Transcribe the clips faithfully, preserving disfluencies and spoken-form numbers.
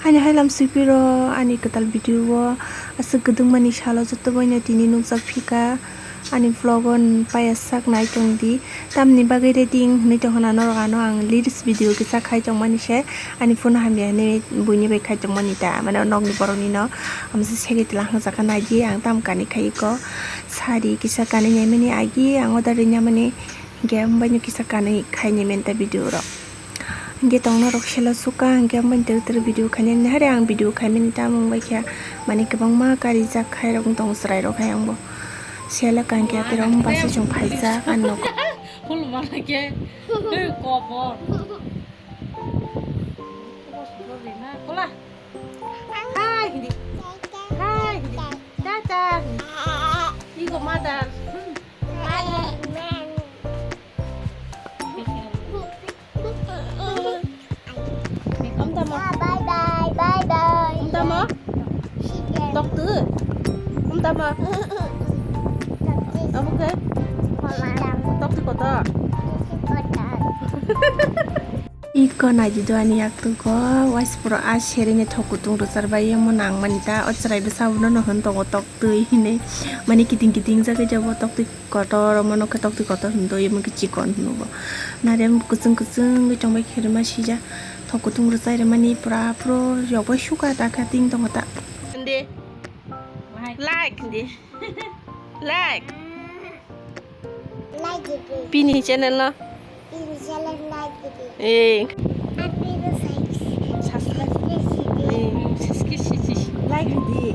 Ani hai lam sipiro ani kwtal video o aswk kwdwngmani salo joto boino tini nukjak phika ani vlog o paiya sak nai tongdi. Tamni bagwi ready hinwi tongkha na norok ano ang lyrics video kisa khai tongmani se ani phone hamya hinwi buini bai khai tongmani ta mane nokni borok nino amsa segwi tila hwngjak kha naidi ang tam kani khai ko sari kisa kanwi naimani agi ang order rinamani hinkhe ambaino kisa kanwi khai naimani ta video rok. Hinkhe tongna rok selo suka hinkhe ambai tere tere video khainani hare ang video khaimani tamung bai khe mani kwbangma karijak khairok wng tongo chwrairok hai angbo selo kangkhe aterok basa chwng phaijak ang nogo. Phul mana khe kobor. Kola. Hai hindi. Hai hindi. Tata. Igo mother. Om tamo. Bye bye, bye bye. Om tamo. Tok tu. Om tamo. Tok tu. Tok tu kotor. Iko naidi do ani yak tu go waispuro a seri ni thok kutung rwchar bai omo nang mani ta o chwrai bwsa bono no hwn tongo tok twi hinwi mani kiting kiting jagwi jabo tok twi. Kotor omo nokhe toktwi kotor hwndo omo khe chikon hwno bo. Narem kwchwng kwchwng wngwi tongbai khe rwma sijak thok kutung rwchai rwmani pura puro yokbai suka ta khe ting tongo ta. Hindi. Like hindi. Like. Like hindi. Pini channel no. Pini channel like hindi. Eh. Apni no subscribe. Subscribe. Subscribe hindi. Eh, subscribe hindi. Like hindi.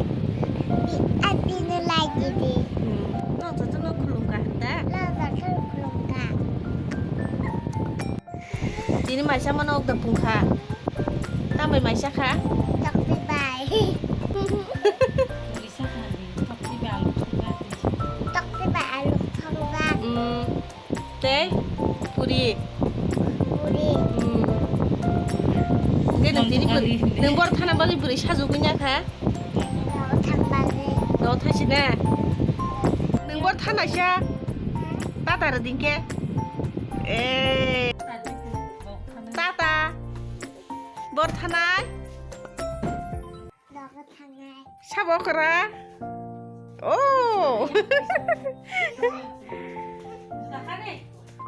Apni no like hindi. Hmm. Noksa to no khulum ka handa. Noksa to no khulum ka. Tini maisa mano okda pungkha. Tambai maisa kha. Tokti bai. Tokti bai alu thongba. Tokti bai alu thongba. Hmm. Tei puri. Puri. Hmm. Hingke nwng tini bwrwi, nwng bor thana bagwi bwrwi sajugwi nya kha? Bor thana bagwi. Do thaisi na? Nwng bor thana sa? Tata rw dingke. Eh. Tata. Bor thanai. Sabo okra. Oh.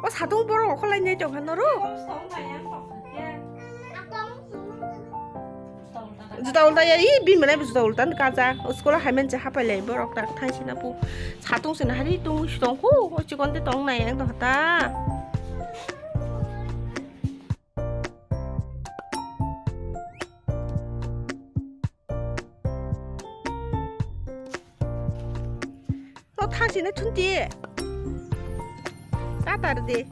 O satung borok okholai nai tongkha noro. Juta ulta ya, i bini belai juta ulta ni kaja. O school o hai manse hapai lai borok tak thaisi na pu. Satung se na hari tung si tongkhu. O chikon te tong nai ang tongkha ta. To thang sini thunti. Tatar de.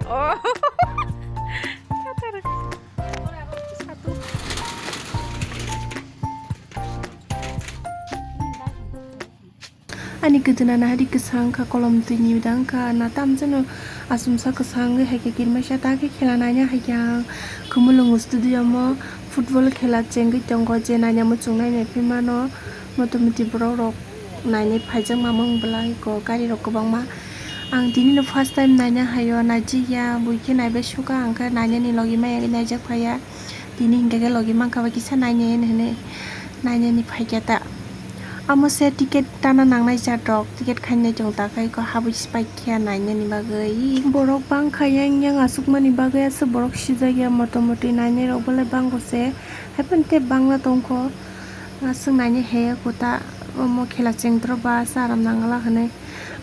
Oh. Tatar. Satu. Ani kwdwna nahari kwsa wngkha, kolom twi ni da wngkha, na tamjano aswmsa kwsa wngwi hai khe kirmaisa ta khe khela naina hai khe ang Khumulwng stadium o football khela chengwi tongo, je naina muchung nainai phai mano, motamuti borok rok nainai phaijak mamang bwlai ko gari rok kwbangma. Ang tini no first time naina hai o, naijik ya, buikhe naibai suka, ang khe nainani logi maya naijak phaiya. Tini hinkhe khe logi mankha bai kisa nainai hinwi nainani phaikha ta. Amo se ticket tana nangnai jat rok, ticket khainai chwng ta khai kho habwi se paikha nainani bagwi. Borok bangkha yang yang aswkmani bagwi aswk borok sijak ya, motamuti nainai rok belai bango se. Haiphano tei bangla tongkho. Aswk nainai heya kho ta, omo khela chengtro ba charam nangla hinwi.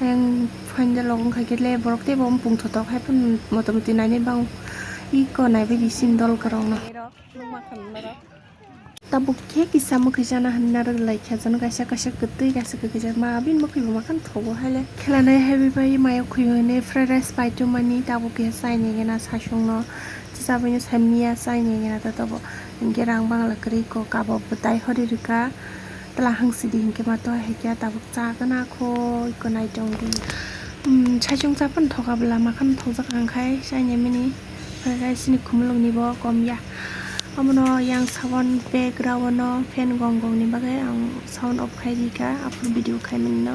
Ayang phainda logong khaikhe le borok teibo bumung thothok haiphano motamuti nainai bango. Iko naibaidi sini dol kwrwngno. Tabuk khe kisa mwkhwi chana hinwi narwk lai kha, jano kaisa kaisa kwtwi kaisa kwkwijak ma bini mwkhwi bo makhang thogo haile. Khelanai haibai bai mayo khwi hwnwi fried rice pai tongmani tabuk khe chaini gana sasungno chabaino saimanya chaini gana ta tabuk hinkhe rang bangla kwrwi kok abo bwtai hori rwkha. Twla hangsidi hinkhe ma toha hai khe tabuk cha gana kho iko nai tongdi. Saichung chaphano thoka bwla makhano thokjak ang khai chaini mini. Fried rice ni khumulwng ni bo kom ya. Omono yang sound background o fan gong gong ni bagwi ang sound off khai di kha, aphuru video khai mani no.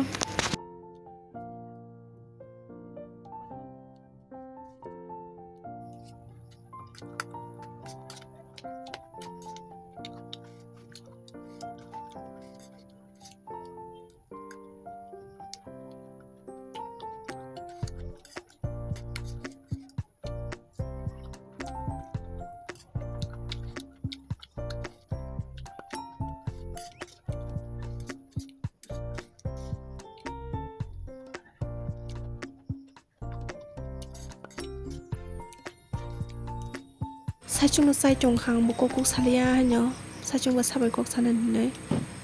Saichung no chai tong kha, ang bo kok kok salia haino, saichung ba sabai kok sana hinwi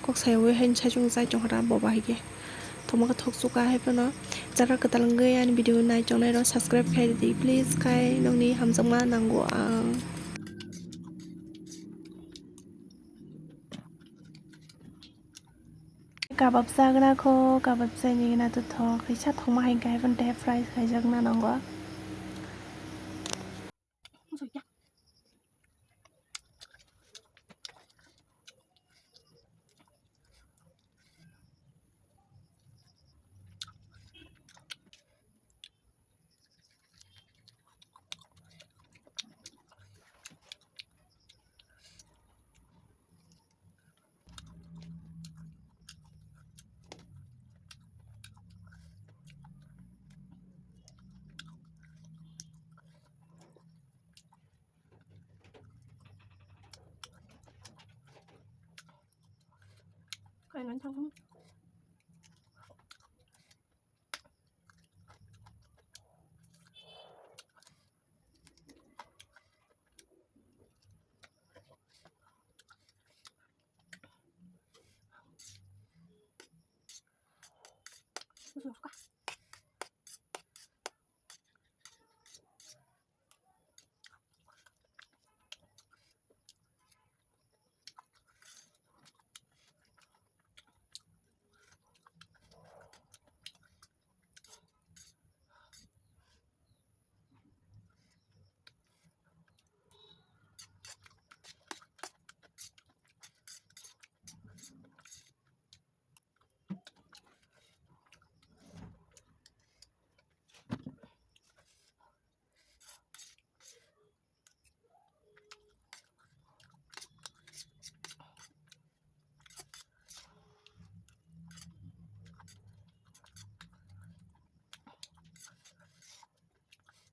kok sayawi haino saichung no chai tong kha da boba hai khe. Tongma khe thok chuka hai phano chara kwtal wngwi ani video nai tongnai rok subscribe khlai rwdi please, khai nokni hamjakma nango ang. Kabab chagna kho, kabab chaini gana to thok, kisa thokma hai khe hai phano tei fry khaijak na nango. Kailan thang.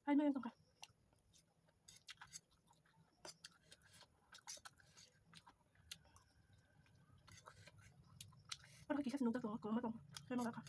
Hai, no, yang tongka. Oro kisa se nukjak tongo, kwbangma tongo. Khe nukjak kha.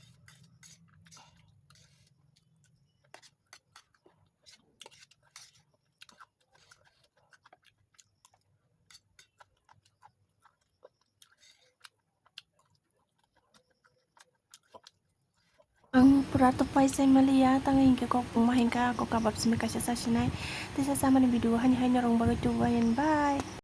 Ang pura to paisa maliya, tang hinkhe kok pungma hinkha, kok kabab simi kaisa chasinai. Teisa chamani video hani hai norok bagwi tubuai, bye.